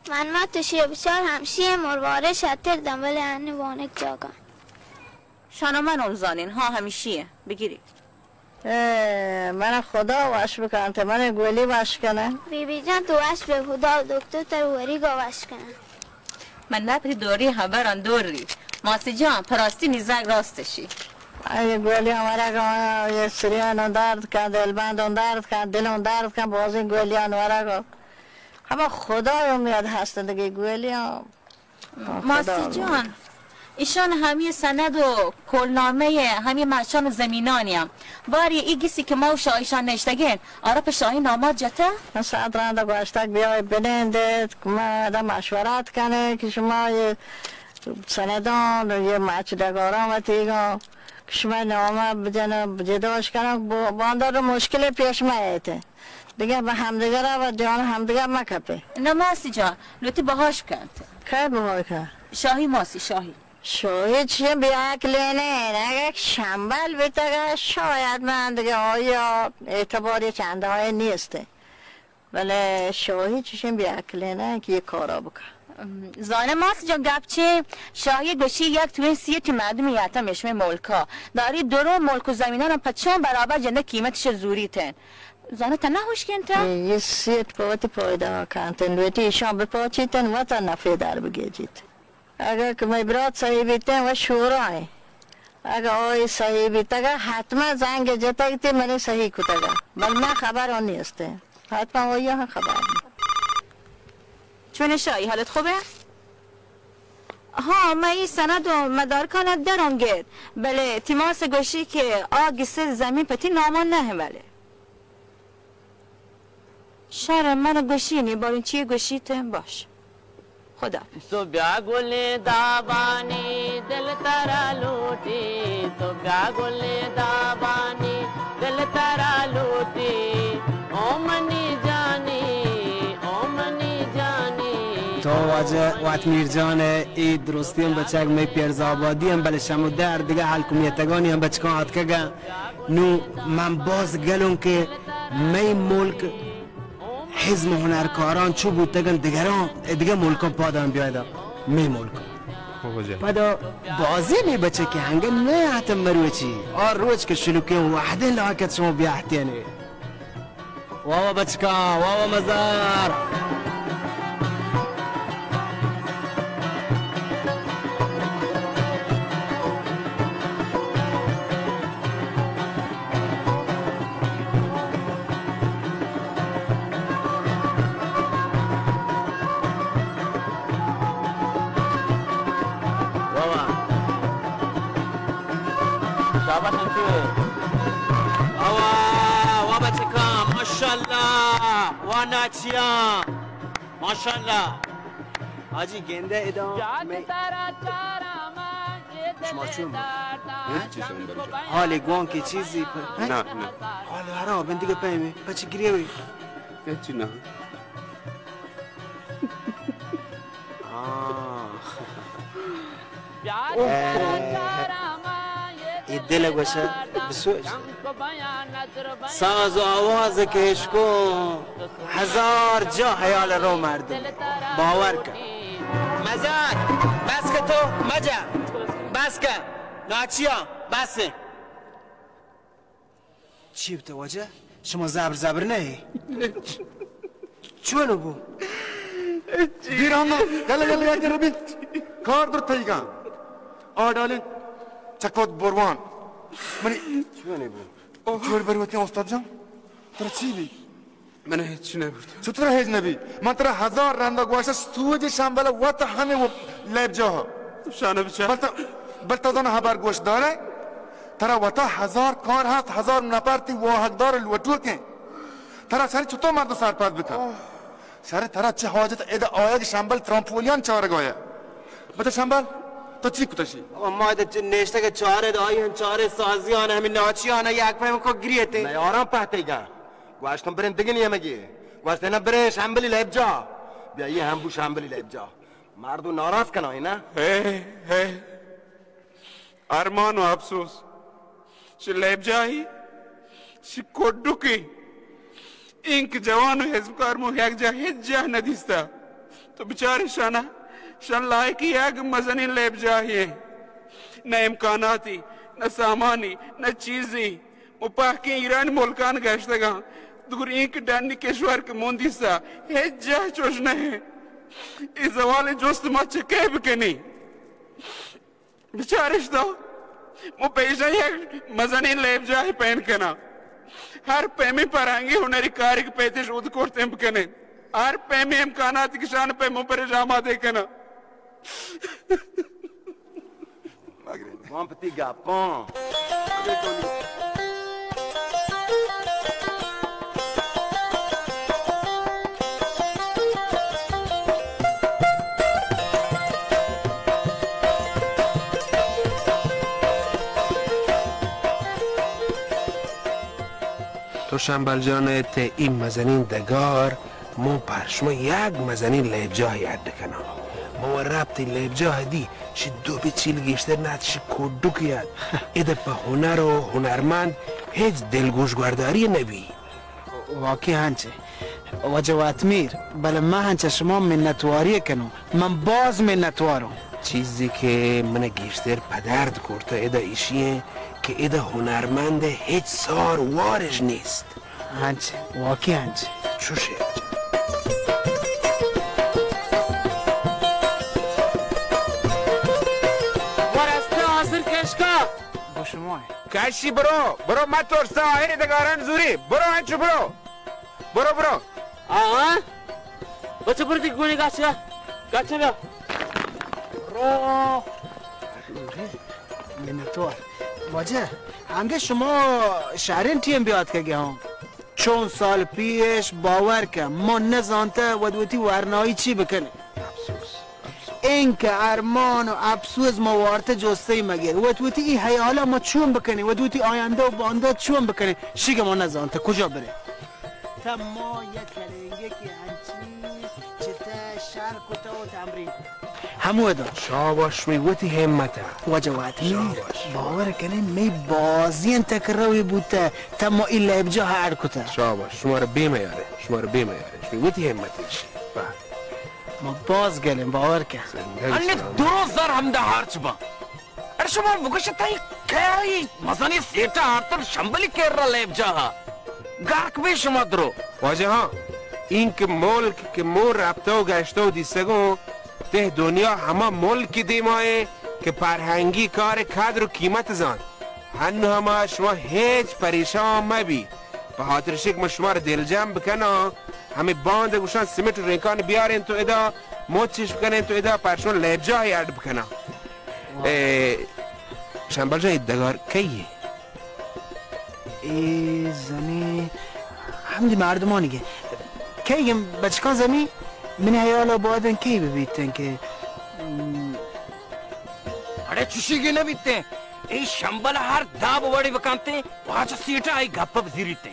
من ما تو شیه بچار همشی مروارش اتر دم، ولی ان وانک جاگا. شانو من اون زانین، ها، همیشی بگیری. اے، من خدا وش بکنت، من گولی وش کنه. بی بی جان، تو وش به خدا و دکتر تر وریگا وش کنه. من نپری دوری خبران دور ری. ماسی جان، پراستی نیزگ راستشی. اے گولیان ورگا، اے سریان درد کن، دلبندان درد کن، دلان درد کن، بازین گولیان ورگا. اما خدای امید هست دیگه گولیان. ماسی جان، ایشان همی سند و کلنامهٔ همی مرچان و زمینانی هم. باری ای گیسی که ما و شاهیشان نشتگین، آرا په شاهی نامات جته؟ من صد رند گوشتگ بیای بنندید، که ما دا مشورت کنه که شما یه سندان و یه مچ ڈگاران و تیگان که شما نامه بجنه، جداش کنه، با-، باندار رو مشکل پیش ما ایته. دیگه به همدیگر و جان همدیگر مکپه. نه ماسی جان، لوتی بهاش بکنت. کی بهای که؟ شاهی ماسی، شاهی. شاهی چیه بی عقلی نه، اگه شنبل بیتگه شاید من دیگه آیا اعتباری چنده های نیسته. ولی شاهی چشم بی عقلی نه که یه کارا بکن. ام، زانه ماسی جان گپ چه؟ شاهی گوشی یک توین سی تی مردمی یاتا میشمه ملکا. داری درو ملک و زمینان پچان برابر جنده قیمتش زوری تن. زانه تنه هوش کن تا؟ یه، یه سیت پاتی پایدا کنتن، لوتی ایشان بپاچیتن و تا نفع در بگیجیت. اگه که می برات صحیح بیتن و شورا ایں. اگه آئی صحیح بیتگه، حتما زنگ جتگ تی منی صحیح کتگه. بل من خبر آن نیسته. حتما آئی هم خبر. چون شاهی، حالت خوبه؟ ها، من ای سند و مدارکان درم گرد. بله، تیماس گوشی که آ گسه زمین پتی نامان نه، بله. شر من گوشی نی، بارین چی گوشی ته باش. خدا. تو بیا گلیں دابانی دل ترا لوٹی، تو بیا گلیں دابانی دل ترا لوٹی، او منی جانی، او منی جانی. تو واجہ وات میر جان ء، اے درستیں بچک مئے پیرزآبادی ہم، بلے شمودہ ہر دگہ ہلکمیتگانی ہم بچکاں آتکگ ء. نوں من باز گلوں کہ مئے ملک ہزم ہنرکاران چو بوتگن، دگران، دگہ ملکاں پادان بیایدا مئے ملک. پدا بازیں مئے بچکے ہنگہ نہ آتن مروچی، آ روچ کہ شلوکیں وہدیں لاکت شما بیاہتینے. واہ واہ بچکاں، واہ واہ مزار. واہ واہ. شاباش انچو. واہ واہ، واہ بچکاں، ماشاءاللہ، واہ ناچیاں، ماشاءاللہ. حاجی گندہ ادا. شما چون؟ ہاں؟ حالی گوان کی چیزی پر. نہ، نہ. حالی حراب، دیگه پیمه، پچ گریوی. ہچ نہ. آہ. اے، اے دل گوشہ بسوچ. ساز و آواز کہ اشکو ہزار جا حیال رو مردم. باور کن. مزار، بس کہ تو مجا. بس کن. ناچیا، بس. چی بوتہ واجہ؟ شما زبر زبر نہ ئے؟ چون بو؟ دیر ہم، یلا، یلا، یلا، یلا، بی. کار در تئیگا. آ ڈالیں چکوت بروان. منی چون بو؟ جوڑ بر وتی استاد جان. ترا چی بی؟ من ہچ نہ بوت. چطور ہچ نہ بی؟ من ترا ہزار رندا گوشت، سوج شمبل وت ہمے و-، لیب جاہ. شانہ بچار. بل تا، بل تا زاناں ہبر گوش دارے؟ ترا وتا ہزار کار ہست، ہزار نفر تی واہگدار لوٹوکیں. ترا شری چطور مردم سرپد بکن؟ شری ترا چہ حاجت ادا آیگ شمبل ترامپولیان چارگایا. بچہ شمبل، تو چی کتشی؟ ما ادا چہ نیشتگ چارے دائی ہن چارے سازیان ہمیں ناچیان یک پیم کو گریتے. نیاران پہتے گا. گوشتن بریں دگہ نیمگے. گوشتن نہ بریں شمبلی لیب جا. بیا یہ ہم بو شمبلی لیب جا. مردم ناراض کنائیں نا. ہے، ہے. ارمان و افسوس. چہ لیب جاہی، چہ کڈکی. اینک جوان و ہزمکار مو یک جا ہچ جا نہ دیستا. تو بچار اشانا، شان لائق یک مزنیں لیب جاہے۔ نہ امکاناتی، نہ سامانی، نہ چیزی۔ مو پہکیں ایران ملکان گشتگاں، دور اینکہ ڈنی کشور کہ مون دیسا ہچ جاہ چوش نہ ایں۔ اے زوال جست ما چہ کئے بکنیں؟ بچارش تو، مو پیشن یک مزنیں لیب جاہے پین کناں۔ ہر پیمیں پرہنگی ہنری کارے کہ پیتش اود کرتیں بکنیں۔ ہر پیمیں امکاناتی کہ شان پہ مو پرش آمادے کناں۔ بان پتی گپاں۔ تو شمبل جان ء تہ ای مزنیں دگار، من پر شما یک مزنیں لیبجاہے اڈ کناں۔ من و رپت ای لیبجاہ دی، شی دو بچیل گیشتر نہ ات، شی کڈک ات۔ اد پہ ہنر و ہنرمند ہچ دلگوش گورداری نبی۔ واقعی ہنچے۔ واجہ واتمیر، بلے من ہنچ شما منتواری کنوں۔ من باز منتواروں۔ چیزے کہ من گیشتر پدرد کرتہ ادا ایشی ایں کہ ادا ہنرمند ہچ سار وارش نیست۔ ہنچ، واقعی ہنچ۔ چوشے۔ ورستے حاضر کشکا۔ گو شما۔ کشی برو، برو مترسا، آہر دگاران زوری۔ برو انچو برو۔ برو، برو۔ آہاں۔ بچہ برو دی گونی گاچا۔ گاچا بیا۔ برو۔ منتوار۔ واجہ، ہنگے شما شہرین ٹیم بیات کہ گیا ہوں۔ چون سال پیش باور کن، ما نزانتہ ود وتی ورنایی چی بکنی۔ افسوس، افسوس۔ اینکہ ارمان و افسوس ما وارتہ جستی مگر۔ وت وتی ای حیالا ما چون بکنی، وت وتی آیندہ و باندات چون بکنی، شیگہ ما نزانتہ کجا برے۔ تہ ما یک کلینگے کہ انچی چتہ شر کتہ و تمرین۔ ہمودا۔ شاباش، شمی وتی ہمت ء۔ واجہ واتمیر، شاباش۔ باور کنے، مئی بازین تک روی بوتہ، تہ ما ای لیبجاہ اڈ کتہ۔ شاباش، شمارا بے میارے، شمارا بے میارے، شمی وتی ہمت ء۔ واہ۔ ما باز گلیں، باور کن۔ زندگ انت سلامت۔ درو زر ہمدا ہرچ باں۔ اڑے شما بگوش تئی کئی مزنی سیٹا آرتر شمبلی کرا لیبجاہا۔ گرک بے شما درو۔ واجہ ہاں، اینکہ ملک کہ مو رپتہ و گشتہ و دیستگوں، تہ دنیا ہما ملک دیما ایں کہ پرہنگی کار قدر و قیمت زانت۔ ہنو ہما شما ہچ پریشان مبی۔ پہ ہاتر شک من شما را دلجم بکناں، ہمے باند گوشان سیمنٹ و رنکان بیارین تو ادا، مچش بکنین تو ادا، پر شما لیبجاہے اڈ بکناں۔ اے، شمبل جان، اے دگار کئی اے؟ اے زمین ہمدی مردمانی گے۔ کئی گے بچکان زمین؟ من حیال باید کئی ببیتن کہ، م، اڑے چشی گے نبیتن۔ اے شمبل ہر داب وڑی بکنتے، واجہ سیٹا آئی گپ بزیریتے۔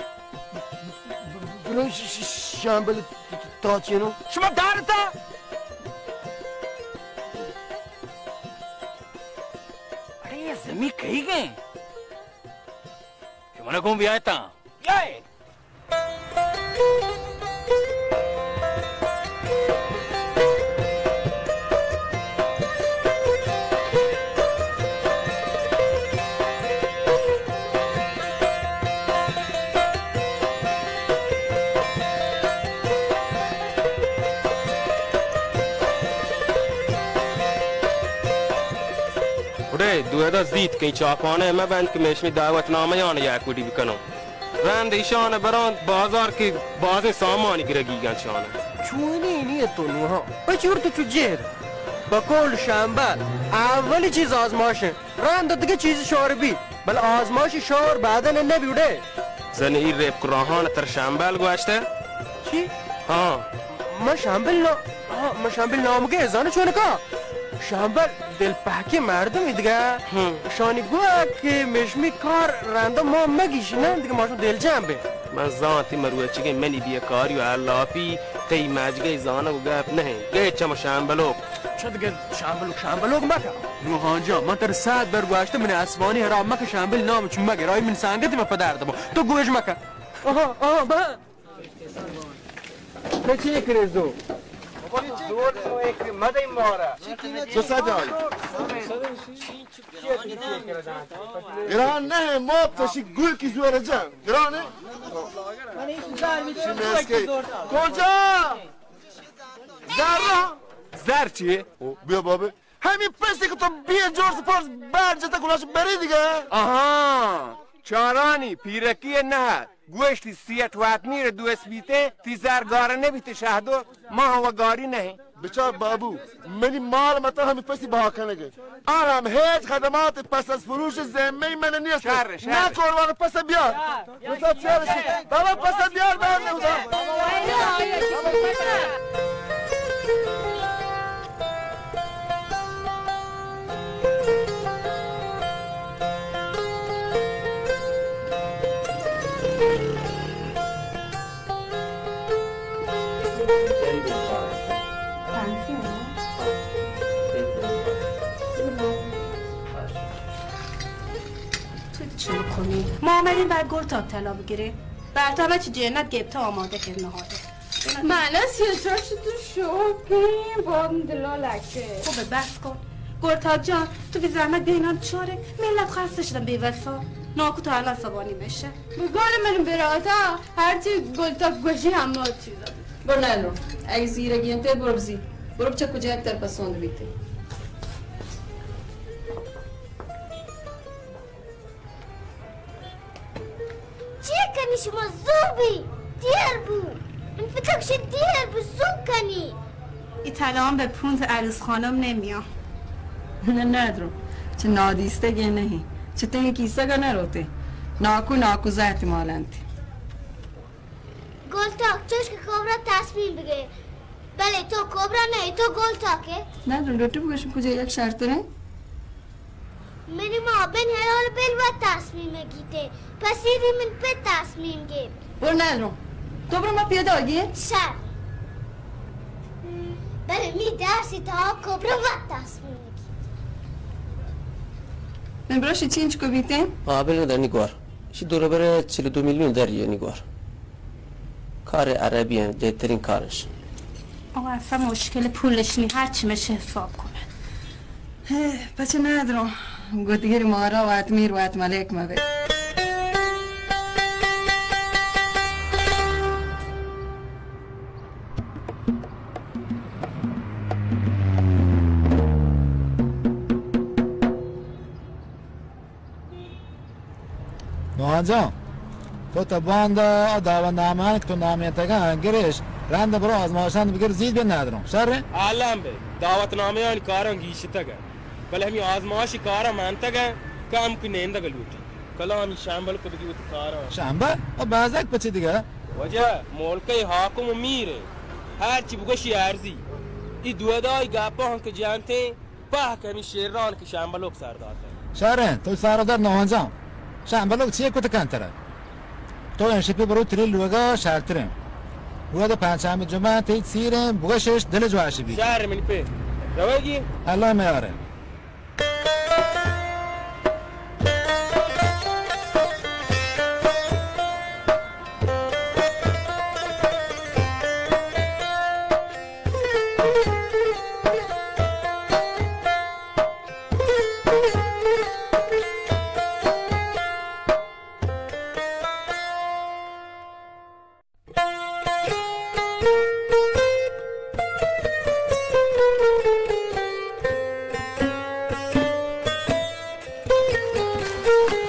برو ش-، ش-، شمبل تا چینو؟ شما دارتا؟ اڑے، یہ زمین کئی گئے؟ شما نہ گون بیایتا؟ یائے! گڑے دوئدا زیت کئی چاپانے مہ بند کہ میشمی دعوت نامہ یان یک وڑی بکنوں۔ رند ایشان برانت بازار کہ بازیں سامانی گرگی گنچان۔ چونی نیت تو نوہا۔ پچور تو چو جیر۔ بقول شامبل، اولی چیز آزماش ہے۔ رند دگہ چیز شور بی، بل آزماش شور بعدن نہ بیوڑے۔ زن ای ریپ کراہان تر شامبل گوشتے؟ چی؟ ہاں۔ من شامبل نا-، ہاں، من شامبل نامگے زانو چونکا؟ شامبل دل پہکی مردم دیگہ۔ ہم۔ شانی گوا کہ مشمی کار رندا ما مگیش نہ دیگہ ما شما دل جان بے۔ من زانتی مروچگے منی بیکاری و الاپی تئی مجگے زانگ و گپ نہیں۔ گئے چم شامبلوک۔ چد گل شامبلوک، شامبلوک مکا۔ نوحان جان، من تر ساعت بر گوشت من آسمانی حرام مکا، شامبل نام چون مگر، آئی من سانگتی من پدر دبا۔ تو گوش مکا۔ آہا، آہا، با۔ تو چی کرے زو؟ زور تو ایک مدئی مارا. دو سد آئی. گران نہ، موب تشی گل کی زور جان. گران ہے؟ کجا؟ زر؟ زر چی؟ او، بیا بابے. ہمیں پیسے کو تو بیا جوڑ سے پرس بار جتا کلاش بری دیگه. آہاں، چارانی پیرکی نہ. گوشتی سیٹ وات میر دوست بیتے، تی زر گار نبیتے شہدو، ما و گاری نہیں. بچار بابو، منی مال متا ہمیں پسی بہا کنگے. آرام ہیچ خدمات پس از فروش ذمہ من نیست. شر، شر. نہ قربان پس بیار. بابا پس بیار بہر نہ ہوتا. تو چی کنی؟ ما آمدیم بر گل تا طلا بگیریم. بر تو همه چی جنت گپته آماده کرد نهاده. من از یه جا شدو شوقیم، بام دلا لکه. خوبه، بس کن. گلتاک جان، تو بی زحمت بیا اینا رو چاره. ملت خسته شدن بی وفا. ناکو تا الان سوانی بشه. به قول من براتا، هرچی گلتاک گوشی همه چیزا. برو ننو. اگه زیرگی انت، برو بزی. برو بچه کجا اکتر پسند بیتی. چی کنی شما؟ زو بی، دیر بو. این پتک شی دیر بو، زو کنی. ای طلا هم به پونت عروس خانم نمیان. نه، ندرو. چه نادیستگی نهی. چه تنگ کیسه گا نروته. ناکو، ناکو زیت مالنتی. گلتاک، چوش که کبرا تصمیم بگه. بلے تو کبرا نہ ئے، تو گلتاکے. نہ، لوٹی بگوش کجا یک شرط نے. منی ما بن حلال بل و تصمیم گیتے. پسیری من پہ تصمیم گیت. برو نہ رو. تو برو ما پیدا گی. شر. بلے می درسی تا کبرا و تصمیم گیت. من برو شی چینچ کو بیتے. قابل ندانی گوار. ایشی دور و بر چل و دو میلیون دریه نگار. کار عربی انت، بهترین کارش. آقا اصلا مشکل پولش نی، هر چی میشه حساب کنه. هه، پچه ندرم. گدگیر مارا وات میر وات ملک مبه. نوحان جان، تو تا باندا دعوت نامه‌ان که تو نامینتگان گرش، رند برو آزمایشان بگر زید بین ندرم. شر؟ عالم به دعوت نامه‌ان کاران گیشتگن، بلے همی آزمایش کاران منتگن که هم که نیندگ لوٹی. کلامی شامبل کو بگی وتی کاران. شامبل؟ او بازک پچی دیگه؟ وجه ملکه حاکم و میره. هر چی بگوشی ارزی. ای دودای گپا هم که جانته پاک همی شیران که شامبلوک سر داته. شرن، تو سر در نوانجان. شامبلوک چیه کت کن تره؟ تو انشپی برو تری لوگا شرترین. ودا پنچمی جمعه تی سیرن، بگشش دل جواش بی. شهر منی پی. روگی؟ الله میاره.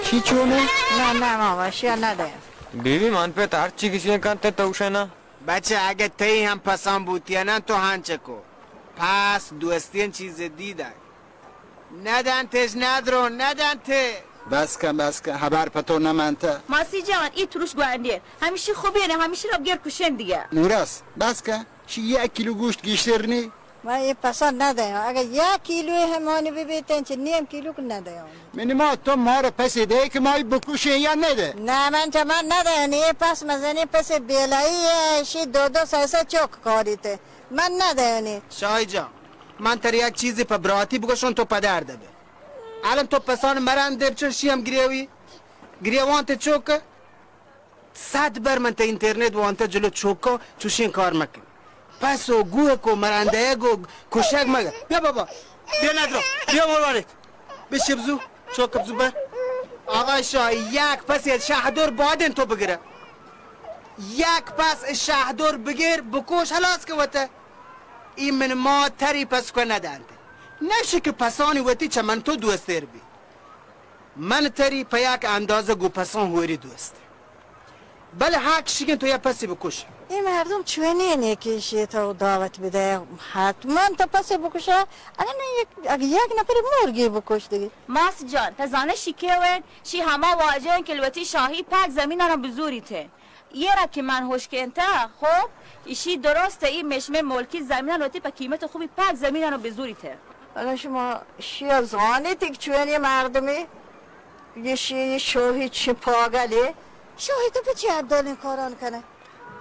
چی چونه؟ نه، نه، ما وشیا ندیم. بیبی، من پت هر چی کسی کنت تو شنا. بچه، اگه تئی هم پسان بوتیانن تو هنچه کو. پس دوستین چیز دیدن. ندنتش ندرو، ندنت. بس کن، بس کن، هبر پتو نمنته. ماسی جان، ای تروش گوانده. همیشی خوبی نه، همیشی را بگر کشن دیگه. نوراس، بس کن. شی یک کیلو گوشت گیشتر نی. من ای پسند ندیم. اگه یک کیلو همانی ببیتن، چه نیم کیلو که ندیم. منی ما تو ما را پسی ده که ما ای بکشین یا نده؟ نه، من چه من ندیم. ای پس مزنی پس بیلایی، شی دو دو سه سه چوک کاریته. من ندیم. شاهی جان، من تر یک چیزی په براتی بگوشم، تو پدر دبه. الان تو پسان مرن دب چون شی هم گریوی؟ گریوان ته چوک؟ صد بر من ته اینترنت وانته جلو چوکا چوشین کار مکن. پس و گوہک و مرندگ و کشگ مگہ. بیا بابا، بیا ندرو، بیا مروارید. بشی بزو، چوک بزو بر. آقا شاہی، یک پس شہدور بادن تو بگرہ. یک پس شہدور بگیر، بکوش، ہلاس کہ وتہ. ای من ما تری پس کو ندانت. نشی کہ پسانی وتی چہ من تو دوستر بی. من تری پہ یک اندازہ گوں پساں ہوری دوست. بلے حق شیگن تو یا پسی بکش. اے مردم چونین اے کہ شی تو دعوت بدے، حتماً تو پسی بکشا. اگہ نہ یک، اگہ یک نفر مرگی بکش دیگه. ماس جان، تا زانہ شی کئے وین؟ شی ہما واجہ ایں کہ لوٹی شاہی پاک زمینانا بزوریت. یہ را کہ من ہشکینتا، خب، ایشی درست ای مشمے ملکی زمینان وتی پہ قیمت خوبی پاک زمینانو بزوریت. اگہ شما شیا زانیت کہ چونی مردمی، یہ شی، یہ شاہی چی پاگلی؟ شاہی تو پہ چی حد دلیں کاران کنہ؟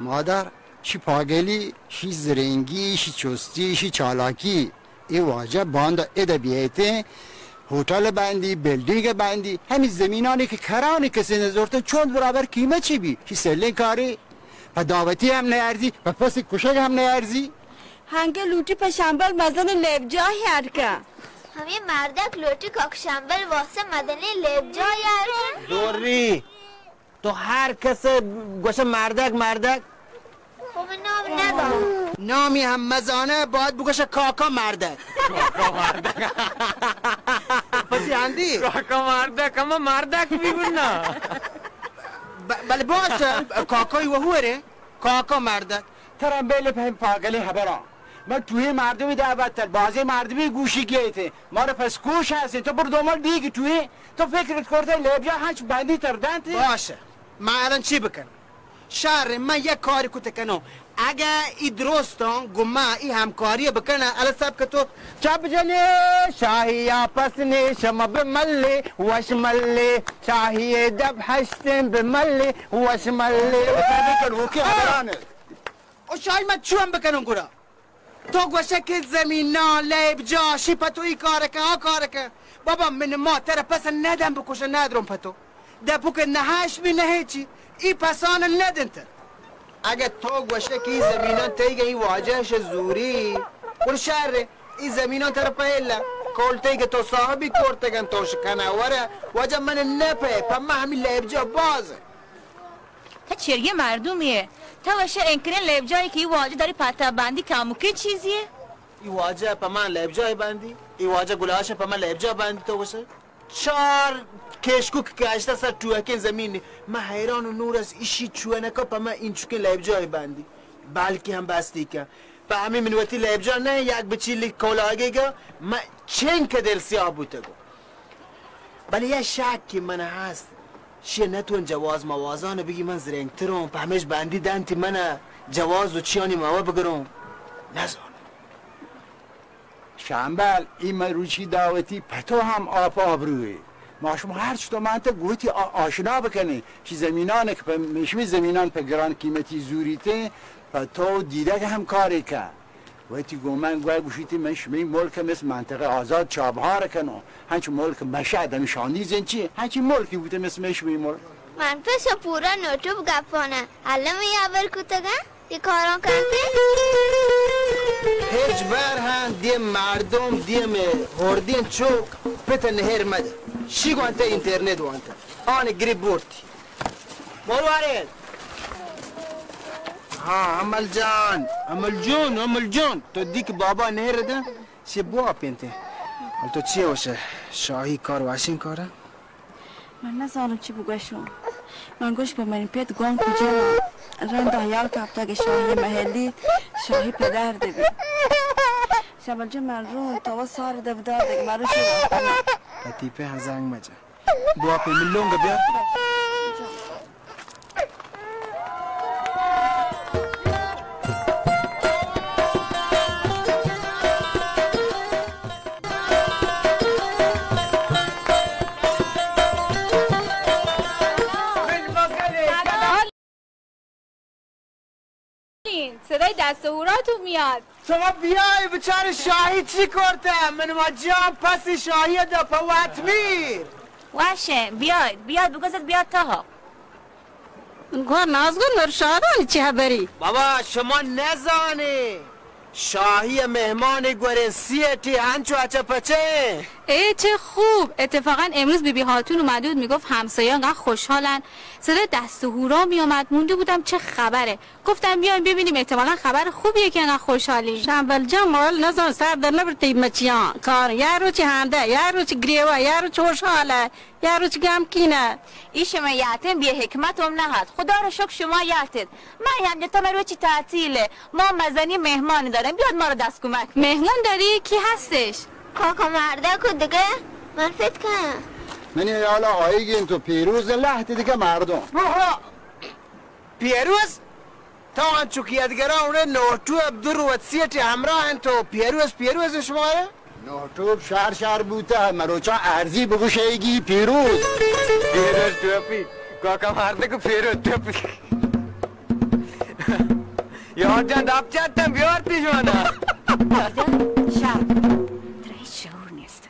مادر، شی پاگلی، شی زرنگی، شی چستی، شی چالاکی. اے واجہ باندا ادا بیایتیں، ہوٹل بندی، بلڈنگ بندی، ہمے زمینانی کہ کرانی کسی نزورتن، چون برابر قیمت چی بی؟ شی سلیں کاری، پہ دعوتی ہم نیارزی، پہ پس کشگ ہم نیارزی. ہنگے لوٹی پہ شمبل مزن لیبجاہی ہرکا. ہمے مردک لوٹی کاک شمبل واسطہ مزنیں لیبجاہی ہرکا. دوری. تو ہر کس گوشہ مردک، مردک. خب نام ندار. نامی ہم مزانہ، باید بگوشہ کاکا مردک. کاکا مردک. پتی آندی؟ کاکا مردک، اما مردک بی گونا. ب-، بلے باش، کاکای وہورے، کاکا مردک. ترا بیل پہ پاگلیں حبران. من ٹوہے مردمی دعوت تر، بازیں مردمی گوشی گیتے. مارا پس کوش ہستیں. تو بر دومال دیگی ٹوہے. تو فکر کرتے لیبجا ہنچ بندی تر دنت؟ باش. من الان چی بکنم؟ شر، من یک کاری کت کنم. اگہ ای درستان گو من ای ہمکاری بکنم، الان سب کہ تو چپ جنے، شاہی آپس نے شم بملے، وش ملے، شاہی دب ہشتیں بملے، وش ملے. بکن، اوکے، حیران. او شاہی، من چون بکنم گڑا؟ تو گوشے کہ زمیناں لیب جا، شی پہ تو ای کار کن، آ کار کن. بابا، من ما ترا پس ندم بکشن، ندرم پہ تو. دپو کہ نہش بی نہ چی، ای پسان ندن تر. اگہ تو گوشے کہ ای زمیناں تئیگا ای واجہ ش زوری، گڑا شر، ای زمیناں ترا پہ الا، کول تئیگا تو صاحبی کرتگن، تو شکنہ ورہ، واجہ من نہ پہ، پہ ما ہمی لیب جا باز. تو چریے مردمی ئے؟ تو وش انکرین لیبجاہی کہ ای واجہ داری پتا بندی کمکین چیزی ئے؟ ای واجہ پہ من لیبجاہی بندی، ای واجہ گلاش پہ من لیبجاہ بندی، تو وش چار کشکو کہ کشتہ سر ٹوہکین زمین. من حیران و نور است، ایشی چونکا پہ من اینچکین لیبجاہی بندی، بلکہ ہم بستی کن. پہ ہمے من وتی لیبجاہ نہ، یک بچیلی کولاگے گا، من چنکہ دل سیاہ بوتگو. بلے یک شک کہ من ہست، شی نتون جواز موازان بگی، من زرنگتروں، پہ ہمیش بندی دنتی من جواز و چیانی موا بگروں، نزانوں. شمبل، ای مروچی دعوتی پہ تو ہم آپ آبروئے. ما شما ہر چطور منطق گوتی آ-، آشنا بکنیں. چی زمینان کہ پہ، شمی زمینان پہ گران قیمتی زوریتیں، پہ تو دیدگ ہم کارے کن. وتی گوں من گوئے گوشیتی، من شمی ملک مثل منطقہ آزاد چابہار کنوں. ہنچ ملک مشہد ہمی شاندی زنچی، ہنچی ملکی بوتے مثل من شمی ملک. من پس پورا نوٹوب گپانا، علم یابر کتگا. ای کاراں کنتے؟ ہچ بر ہم دیم مردم، دیم ہوردین چوک پت نہر مد. شی گوانتے انٹرنیٹ وانتے. آن گریب بورتی. مروارید. ہاں، امل جان، امل جون، امل جون. تو دی کہ بابا نہر دن، چی بوا پینتے. تو چی وش؟ شاہی کار واشین کارا. من نزانم چی بگوشم. من گوش بہ منی پت گوانک جناں. رند حیال کپتگ شاہی محلی، شاہی پدر دبی. شمل جان من رون، تو سار دبدار دگہ من روشی وقت. پتی پہ ہزانگ مجا. بوا پہ ملونگ بیار. صدای دست و هوراتون میاد. شما بیای بچار شاهی چی کرده؟ من و جان پس شاهی دا په وطمیر. باشه، بیاید، بیاید، بگذارید، بیاد تا ها. گوار نازگل نورشادان چی خبری؟ بابا، شما نزانے، شاہی مہمان گوریں سیٹی ہنچو اچ پچے۔ اے چه خوب، اتفاقاً امروز بی بی خاتون اومده بود، می‌گفت همسایه‌ها انقدر خوشحالن، صدای دست و هورا می‌آمد، مونده بودم چه خبره. گفتم بیایم ببینیم، احتمالاً خبر خوبیه که انقدر خوشحالی. شنبل جان، مال نزان سر در نبر تی مچیان کار، یا روچ هنده، یا روچ گریوه، یا روچ خوشحاله، یا روچ غمگینه. ای شما یاتین بی حکمت هم نهاد. خدا رو شکر شما یاتید. ما هم تو روچی تعطیله. ما مزنی مهمان داریم. بیاد ما رو دست کمک. مهمان داری؟ کی هستش؟ کاکا مردک و دیگه من فکر کنم. منی حیال آیگین تو پیروز لحت دیگه مردم. پیروز؟ تا انچو که یادگرا اونه نوٹو عبدالروت سیٹی همراه انت و پیروز، پیروز شماره؟ نوٹو شهر شهر بوته، مروچا ارزی بگوشیگی پیروز. پیروز ٹوپی، کاکا مردک پیروز ٹوپی. یار جان دپ چتم بیار پیشوانا. شهر، ترا هیچ شعور نیست.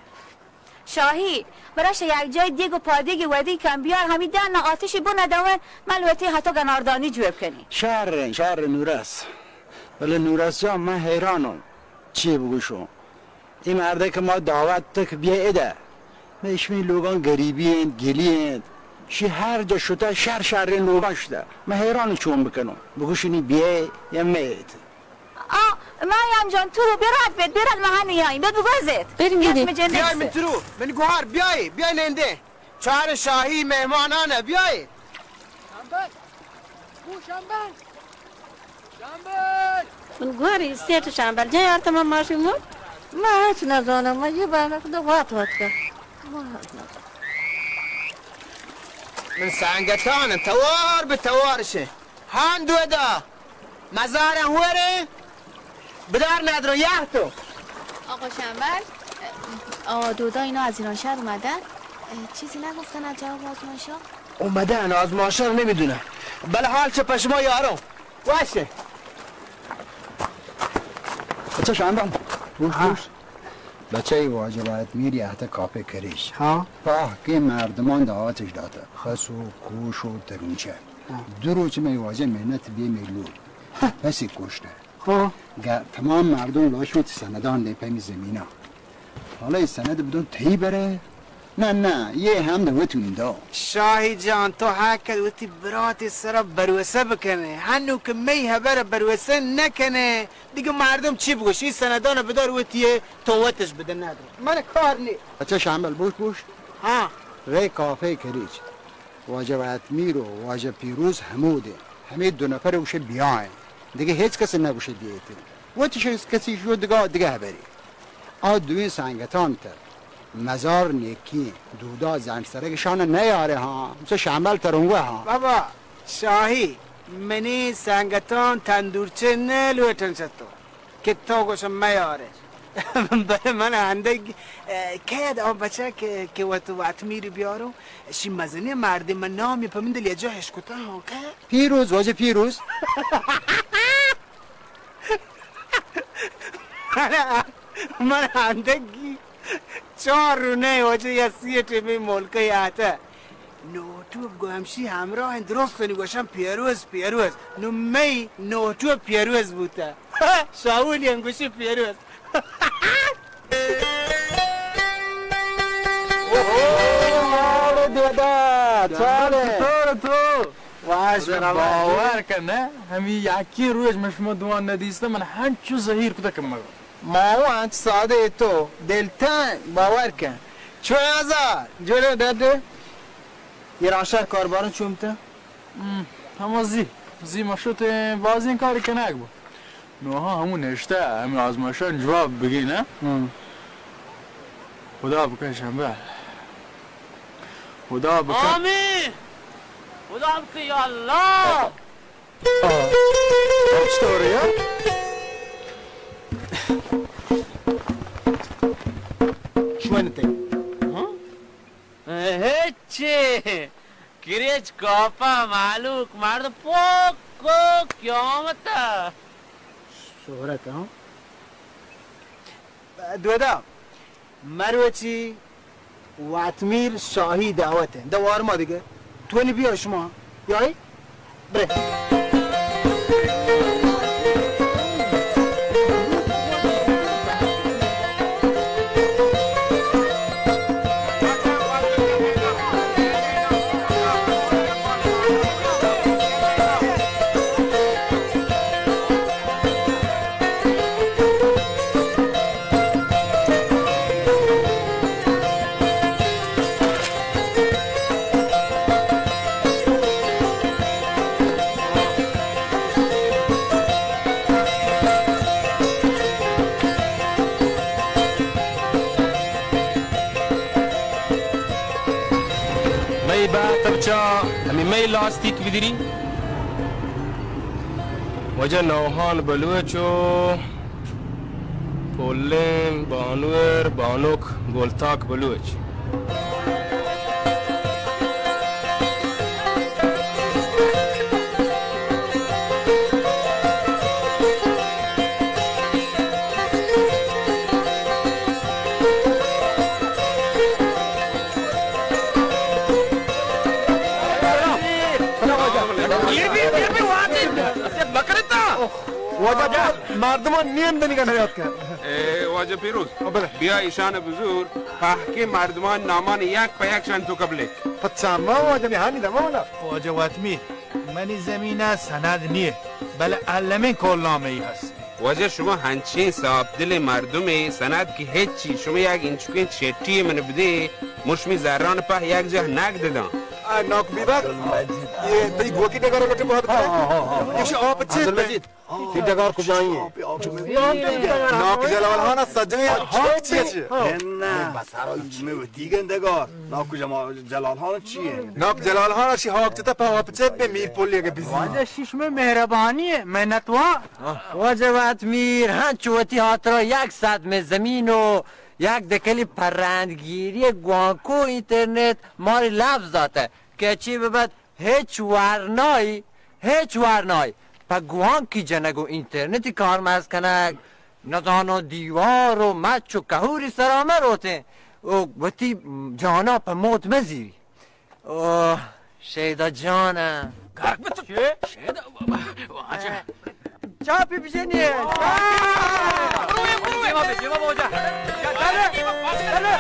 شاهی، براش یک جای دیگ و پادیگ ودی کن بیار، همی دهن آتشی بو ندون، من لوتی حتی گناردانی جوب کنی. شر، شر نورس. ولی نورس جان، من حیرانم. چی بگوشم؟ این مرده که ما دعوت تک بیا اده. من اشمی لوگان غریبی انت، گلی انت. شی هر جا شده شر شر لوگان شده. من حیران چون بکنم. بگوشنی بیای یا میت. آ، مریم جان، تو رو برات بید، برات ما هنو یاییم. بید بگوزید. بریم، بریم. بیای من تو رو، من گوهر، بیای، بیای ننده. چار شاهی مهمانانه، بیای. شنبل. او شنبل. شنبل. من گوهر استیت شنبل. جای آرت من ماشین مو؟ ما هیچ نزانم، ما یه بار خدا وات وات کن. ما هیچ نزانم. من سنگتان توار به توار شه. هان دودا. مزار هوره. بدار ندرو یه تو. آقا شنبل، آقا دودا اینا از ایرانشهر اومدن. اه، چیزی نگفتن از جواب آزمایشا؟ اومدن آزمایشا رو نمیدونم. بله حال چه پشما یارو. باشه. بچه شنبل. گوش، گوش. بچه ای واجبات میری احت کافه کریش. ها. پاه که مردمان دعوتش داته. خس و کوش و ترونچه. ها. دو روچ می واجه منت بی می لور. پسی کشته. خب. گ-، تمام مردم لاشت سندان دی پیمی زمینا. حالا ای سند بدون تئی بره؟ نه، نه، یه هم ده وتون دا. شاهی جان، تو حق وتی برات سرا بروسه بکنه. هنو که می هبر بروسه نکنه، دیگه مردم چی بگوش؟ ای سندان بدار وتی تو وتش بده نداره. من کار نی. اچھا شامل بوش بوش. ها. ری کافه کریچ. واجه واتمیر و واجه پیروز هموده. همه دو نفر اوشه بیاین. دیگه هیچ کس نگوشه بیایته. وتش کسی شو دگه، دگه هبری. آ دوی سنگتان تر. مزار نیکی، دودا زنگ سرگشان نیاره ها. مثل شمبل ترنگوه ها. بابا، شاهی، منی سنگتان تندورچه نه لوٹن چتو. که تو گوشم میارش. بله من اندگ، اه، کید آ بچه که، که وت واتمیر بیارو. شی مزنی مردی من نامی په من دل یه جا هشکتا ها که؟ پیروز، واجه پیروز. من، من اندگی چار رونه واجه یا سی ٹیمی ملکه یاته. نوٹو گوشی همراه درست نی گوشم پیروز، پیروز. نو می نوٹو پیروز بوته. شاولی هم گوشی پیروز. اوه، دودا، چاله؟ چطور تو؟ واش، باور کن، نه؟ همی یکی روز من شما دوان ندیسته، من هنچو زهیر کده که مگو. ما و انت ساده تو، دلتنگ، باور کن. چون هزار، جوره دده؟ ایرانشهر کارباران چون بوته؟ ام، هما زی، زی ما شتیں بازیں کاری کنگ بو. نوها همون نشته، همین آزمایشان جواب بگی، نه؟ ام. خدا بکن شنبه. خدا بکن. آمین. خدا بکن یا الله. آه. چطوری، ها؟ شما نتای. ها؟ هیچی. کریچ کاپا مالوک مرد پوکو قیامتا. شهرت، ها؟ دودا، مروچی واتمیر شاهی دعوته. دوار ما دیگه. تو نی بیا شما. یای؟ مئے بہت بچا، ہمے مئے لاستیک بدری۔ واجہ نوہان بلوچ و پولیں بانور بانک گلتاک بلوچ۔ واجہ مردمان نیم دنیگا نیاد کن۔ اے واجہ پیروز، بلے۔ بیا ایشان بزور، پہکیں مردمان نامان یک پہ یک شان تو قبلے۔ پچا ما واجہ نی ہانی دما والا۔ واجہ واتمی، منی زمین ء سند نیے، بلے المی کول نامہ ای ہست۔ واجہ شما ہنچیں صاف دلیں مردمے، سند کہ ہچی، شما یک انچکیں چٹی من بدے، مشمی زران پہ یک جاہ نقد داں۔ آ، ناکو بیبر، یہ تئی گوکی ڈگار لوٹے بہت ہاں، ہاں، ہاں، ہاں۔ ایش آپ چے عبدالمجید۔ تئی ڈگار کجائیں؟ ناک جلال خان سجنے ہاک چی چی؟ نہ، بسارا میں دیگن ڈگار۔ ناک جما-، جلال خان چی ہے؟ ناک جلال خان شی ہاک چتا پہ آپ چت بے میر پولی اگے بزی۔ واجہ شش میں مہربانی ہے، منتوار۔ واجہ وات میر ہنچ وتی ہاترا یک سد میں زمین و یک دکلی پرندگیری گوانکو انٹرنیٹ ماری لفظ داتے کہ چی ببد ہچ ورنای، ہچ ورنای پہ گوانکی جنگ و انٹرنیٹی کارمرز کنگ، نزاناں دیوار و مچ و کہوری سرا مہ روتیں و وتی جانا پہ موت مہ زیری۔ او شیدا جان۔ گرک بہ تو۔ چے؟ شیدا، واجہ۔ چاپی بجنی۔ بروئے، بروئے۔ دیما بے، دیما بوجا۔ بلے، بلے۔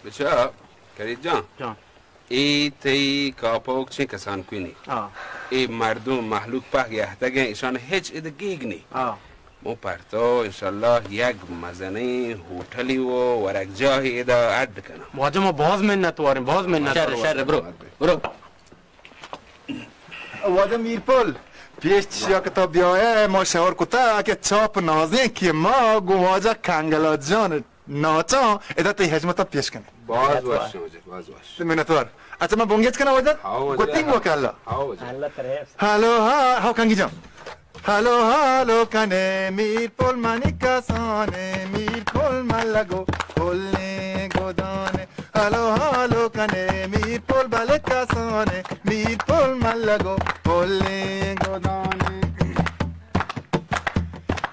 بچا، کرید جان۔ جان۔ اے تئی کاپوک چیں کسان کوئی نہیں۔ ہاں۔ اے مردم مہلوک پہ گہتگیں، ایشان ہچ اد گیگ نہیں۔ ہاں۔ مو پرتو انشاءاللہ یک مزنیں ہوٹلی و ورگ جاہی ادا اڈ کناں۔ واجہ ما باز منت واریں، باز منت شر، واریں۔ شر، برو، برو۔ واجہ میرپل، پیش چیا کہ تو بیائے، ما شور کتا کہ چاپ نازیں کہ ما گوں واجہ کنگلا جان ناچاں، ادا تئی ہجمتا پیش کنیں۔ باز وش واجہ، باز وش۔ منتوار۔ اچھا، من بنگیج کناں واجہ؟ ہاں واجہ۔ گوتیں گو کہ اللہ۔ ہاں واجہ۔ اللہ ترے۔ ہلو، ہاں، ہاں، کنگی جان۔ ہلو ہلو کنے میر پل منی کسانے، میر پل ملگو پلیں گدانے۔ ہلو ہلو کنے میر پل بلے کسانے، میر پل ملگو پلیں گدانے۔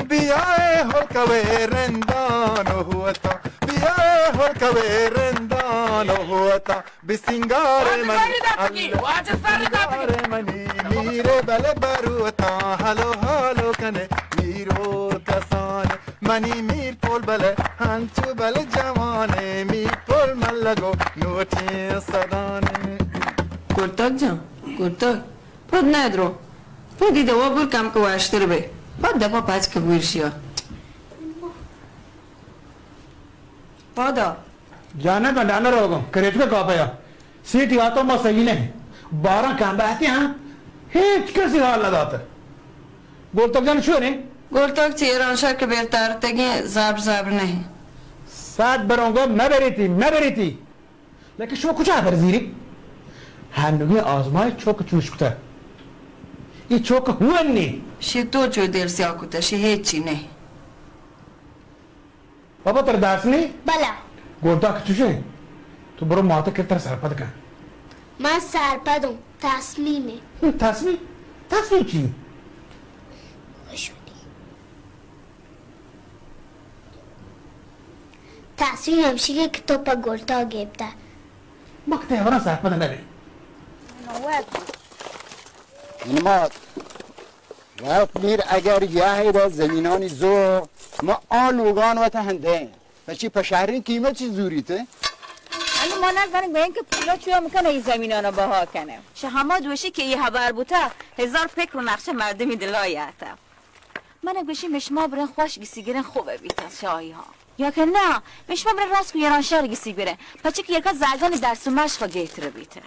بیائے ہلکوے رندان ہوتا، بیائے ہلکوے رندان ہوتا۔ بسنگار منی، واجہ سر داتگی۔ بسنگار منی، میر بلے بروتاں، ہلو ہلو کنے، میرو کسان۔ منی میر پول بلے، ہنچو بلے جوانے، میر پول ملگو، نوٹیں صدانے۔ کرتگ جان، کرتگ۔ پد نہ درو۔ پدی دوا بر کم کہ واشتر بے۔ پد دپا پچ کہ بویر شیا۔ پادا۔ جانب ء ڈالر روگاں، کریچک ء کاپیا۔ سیٹی آتو ما صحیح نہیں۔ باراں کم بہتی ہاں۔ ہیچ کسی حال نہ داتا۔ گولتک جان شو نے؟ گولتک چیران شر کہ بیر تارتگیں زابر زابر نہیں۔ سات بروں گو نہ بریتی، نہ بریتی۔ نہ کہ شما کجا ہبر زیری؟ ہنوگیں آزمائش چوک چوش کتہ۔ اے چوک ہون نی۔ شی تو چو دیر سیاہ کتہ، شی ہیچی نہ۔ بابا، تر داس نی؟ بلہ۔ گورداک چوشیں؟ تو برو مات کہ تر سرپد کن۔ من سرپدوں، تصمیمے۔ تصمیم؟ تصمیم چی؟ تصمیم ہمشی کہ تو پہ گلتا گپتہ۔ ما کہ تئی ہبراں سرپد نہ بیں۔ انماد، وقت میر اگر یه را زمینانی زو ما آ لوگان وت ہندیں۔ پچی پہ شہرین قیمت چی زوریت؟ انو ما نزانیں گوین کہ پولا چیا مکن ای زمینانا بہا کنہ۔ شہ ہما دوشی کہ ای ہبر بوتہ، ہزار فکر و نقشہ مردمی دلا یاتہ۔ من گوشی مشما برن خوش گسی گرن خوب بیت شاہی ها۔ یا کہ نہ، مشما برن راست کو ایران شہر گسی گرن۔ پچی کہ یکا زاگان درس و مشق گیتر بیت۔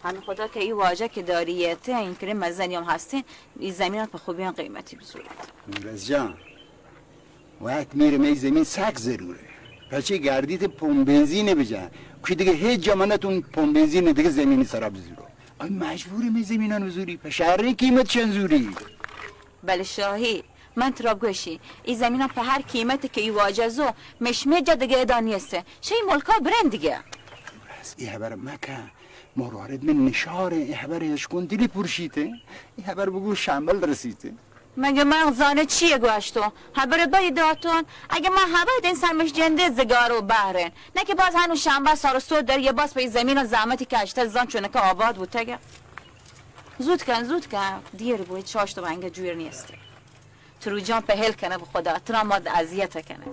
ہم خدا کہ ای واجہ کہ داری یتہ، این کرے مزنی هم هستین، ای زمین په خوبی هم قیمتی بزورت۔ نورز جان، وقت میره می زمین سک ضروره۔ پچی گردیت پمپ بنزین بجن۔ که دیگه هیچ جا منتون پمپ بنزین دیگه زمین سرا بزورو۔ ای مجبور می زمینان بزوری، په شهر قیمت چن زوری؟ بلے شاہی، من ترا گوشی، ای زمیناں پہ ہر قیمت کہ ای واجہ زو، مشمے جا دگہ ادا نیست۔ شہ ای ملکا برین دگہ۔ بس ای ہبر مکن۔ مروارید من نشاریں، ای ہبر اشکن دلی پرشیتے۔ ای ہبر بگو شامل رسیتے۔ مگہ من زانے چیے گوشتو؟ ہبر بری داتون۔ اگہ من ہبر دین سرمش جندے زگارو بہرین۔ نہ کہ باز ہنو شنبہ سر و سود در یا باز پہ ای زمین و زحمتی کہ اشتہ زان چونکہ آباد بوتگہ۔ زود کن، زود کن، دیر بوت، چاشت و انگہ جویر نیست۔ ترو جان پہل کنہ بہ خدا، ترا ما اذیت کنہ۔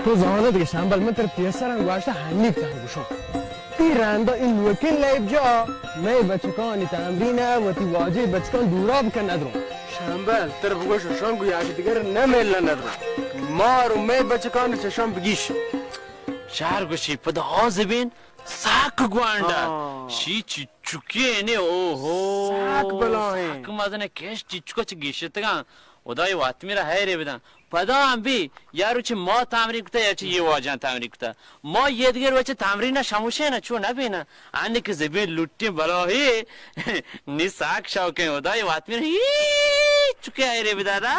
تو زانت کہ شمبل، من تر پیسران گواشتہ ہنیک تر گوشوں۔ تی رندا این نوکین لیب جا، مئے بچکانی تمرین ء وتی واجہ بچکان دورا بکن ندروں۔ شمبل، تر بگوش شان گو یک دیگر نہ ملن ندروں۔ مار و مئے بچکان چشان بگیش۔ شہر گوشی پدا آزبین ساک گوانڈا۔ ہاں۔ شی چچکے نے، اوہو۔ ساک بلاہیں۔ ساک مزنے کش چچکو چ گیشتگاں۔ خدای واتمی را حیرے بدن۔ پدا ہم بی، یا روچ ما تمرین کتا، یا چہ یہ واجہ تمرین کتا۔ ما یہ دگہ روچ تمرین شموشے نا، چو نہ بینا۔ آنی کہ زبین لٹی بلاہی، نی ساک شوقیں، خدای واتمی را ہیچ چکے حیرے بدادا۔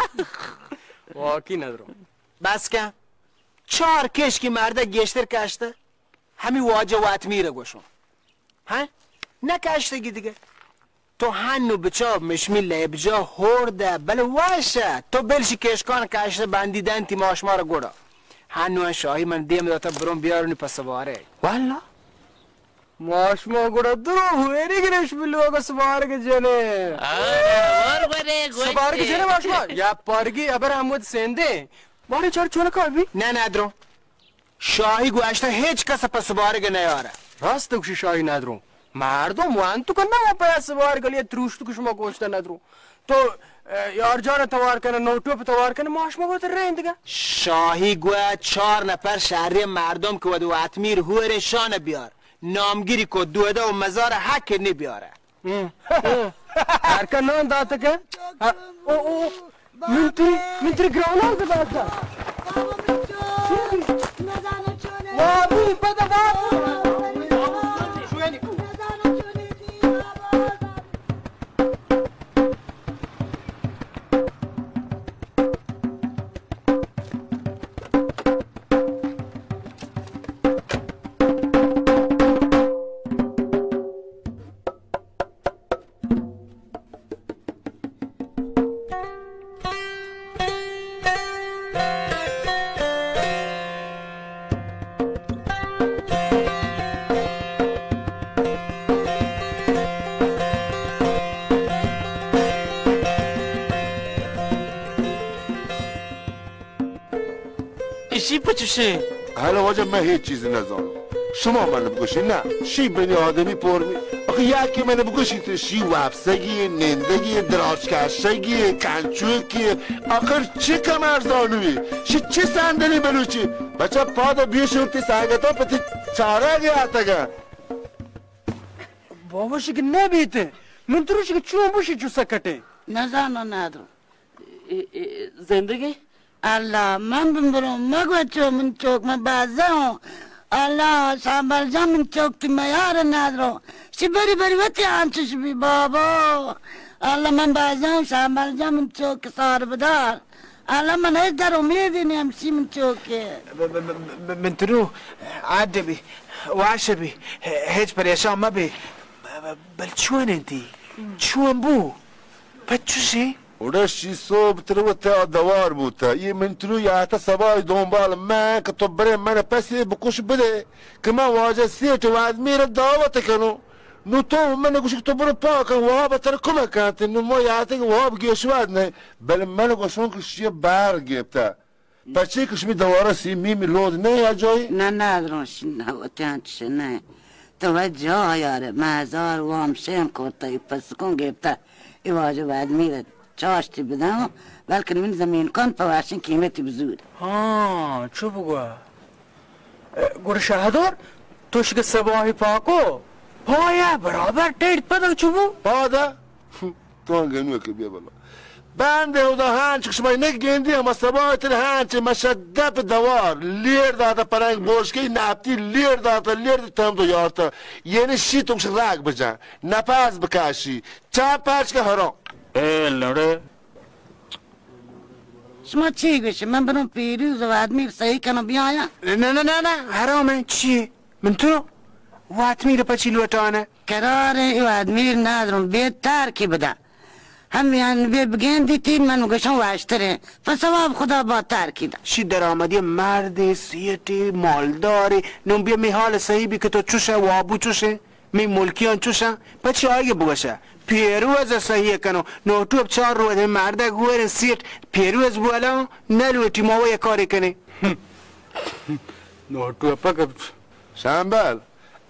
واقعی ندرو۔ بس کن۔ چار کش کی مردہ گیشتر کشتہ۔ ہمی واجہ واتمی را گوشوں۔ ہاں؟ نہ کشتگی دگہ۔ تو ہنو بچا مشمی لیب جا ہور دہ، بلے واشہ۔ تو بلشی کشکان کشتہ بندی دنتی ماشمار گوڑا۔ ہنو ان شاہی من دیم داتا برون بیارونی پس بارے۔ واللہ؟ ماشما گوڑا درو ہوئے نگرش بلوگ سبارگ جنے۔ آرے، ور ورے گوشتے۔ سبارگ جنے ماشما؟ یا پارگی ابر احمد سیندے۔ بارے چار چونکا بی؟ نہ، نہ درو۔ شاہی گوشتہ ہچ کس پہ سبارگ نیارہ۔ راست گوشی شاہی ندرو۔ مردم وانتو کہ نہ پہ سبارگ لیا تروشت کہ شما گوشتہ ندرو۔ تو، اے، یار جان توار کنہ، نوٹو پہ توار کنہ، ماش مگو تر رہن دگہ۔ شاہی گویا چار نفر شہری مردم کہ ود واتمیر ہورے شان بیار۔ نامگیری کو دودا و مزار حق نی بیارہ۔ ہم۔ ہرکا نان داتگ۔ او، او، من تری، من تری گراناز داتگ۔ بابو، پدا بابو۔ چی پچوشیں؟ حالا واجہ، من ہیچ چیز نزانوں۔ شما من بگوشی، نہ، شی بنی آدمی پورمی۔ آخه یکی من بگوشی تو شی وپسگی، نندگی، دراج کشگی، کنچوکی، آخر چی کم ارزانوی؟ شی چی صندلی بلوچی؟ بچہ پادا بیش تی سنگتا پتی چارگ آتگا۔ بابا شک نبیت۔ من تروش کہ چون بوشی چو سکٹے۔ نزانو نادرو۔ اے، اے، زندگی؟ اللہ، من بمروں، مگو چو من چوک، من بازا ہوں۔ اللہ، شامبل جان من چوک تی میار نادرو۔ شی بری بری وتی آنچش بی بابا۔ اللہ، من بازا ہوں، شامبل جان من چوک سار بدار۔ الان من ہچ در امیدی نیم، شی من چوکے۔ ب-، ب-، ب-، ب-، من ترو عادی بی، واش بی، ہچ پریشان مبی۔ ب-، ب-، بل چون انتی؟ چون بو؟ پچوشی؟ اوڑا شی صوب ترو تا دوار بوتا۔ یہ من ترو یا تا سبای دنبال من کہ تو برے من پسی بکش بدے کہ من واجہ سیٹ واد میرا دعوت کنو۔ نو تو من گوشی کہ تو برو پاک کن، واب تر کمک کنت۔ نو ما یاتی کہ واب گیشواد نہ، بل من گوشون کہ شی بار گیپتا۔ پچی کہ شمی دوارا سی میمی لود نہ یا جایی؟ نہ، نہ، ادرون شی نہ، وتی انچش نہ۔ تو وت جا یار، من ہزار وام شیم کرتا، ای پسکون گیپتا، ای واجہ بعد میرت چاشتی بدم، بلکن من زمین کن پہ واشن قیمتی بزور۔ ہاں، چو بگوا۔ گڑا شہدار، تو شکہ سباہی پاکو، پایا برابر ٹیٹ پدک چو بو؟ پادا؟ تو گنو کہ بیا بلا۔ بند ہدا ہانچ کہ شما نہ گندی، ہما سباہ تر ہانچ مشدپ دوار، لیر داتا پرنگ بوشکی، ناپتی لیر داتا، لیر داتا تم تو یارتا۔ یعنی شی تو کش راگ بجا، نپاس بکاشی، چا پاچ کہ ہرو۔ اے لڑے۔ شما چی گوشی؟ من بروں پیروز و آدمی صحیح کنو بیایا؟ نہ، نہ، نہ، نہ، حرام ہے، چی؟ من تو واتمیر پچی لوٹانا۔ قرار ہے، ای آدمی نادرون بے ترکی بدا۔ ہم یان بے بگندی تین من گشن واشترے۔ پس ثواب خدا با ترکی دا۔ شی درآمدی مردی، سیٹی، مالداری، نون بیا می حال صحیح بی کہ تو چوشے، وابو چوشے، می ملکیان چوشن، پچی آگے بگوشے۔ پیروز صحیح کنو، نوٹو اب چار روز ہے مردک گورن سیٹ، پیروز بولا، نلوٹی ما و یک کاری کنی۔ نوٹو پک شامبل،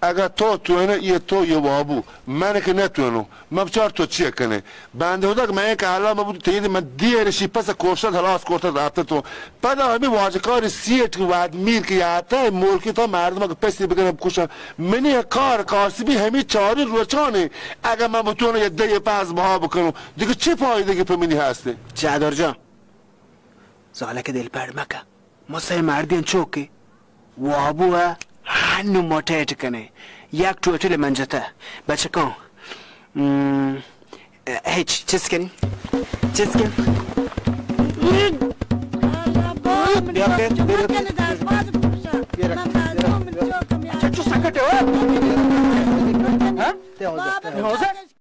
اگاں تو تونے، یہ تو یہ وابو، من کہ نہ تونو، من بچار تو چی کنے۔ بندے خدا کہ من کہ حالا مبود تید من دیر شی پس کوشت ہلاس کرتا رابطہ تو۔ پدا ہمی واجکاری سیٹ کہ واد میر کہ یاتا، ملکی تا مردم کہ پسی بگن بکشن۔ منی کار کاسبی ہمی چاری روچانے، اگاں من بتونو یہ دہ پاس بہا بکنو، دیگه چی فائدہ کہ پہ منی ہستے؟ چادر جان، زالک دل پر مکن۔ ما سئے مردین چوکے وابو ء ہنو ما ٹیٹ کنیں۔ یک ٹوٹل من جتہ بچکاں۔ ہم، ہچ چس کنی؟ چس کن؟ بیا کہ، بیا کہ۔ چچو سکٹ ہے، او۔ ہاں؟ نوزہ؟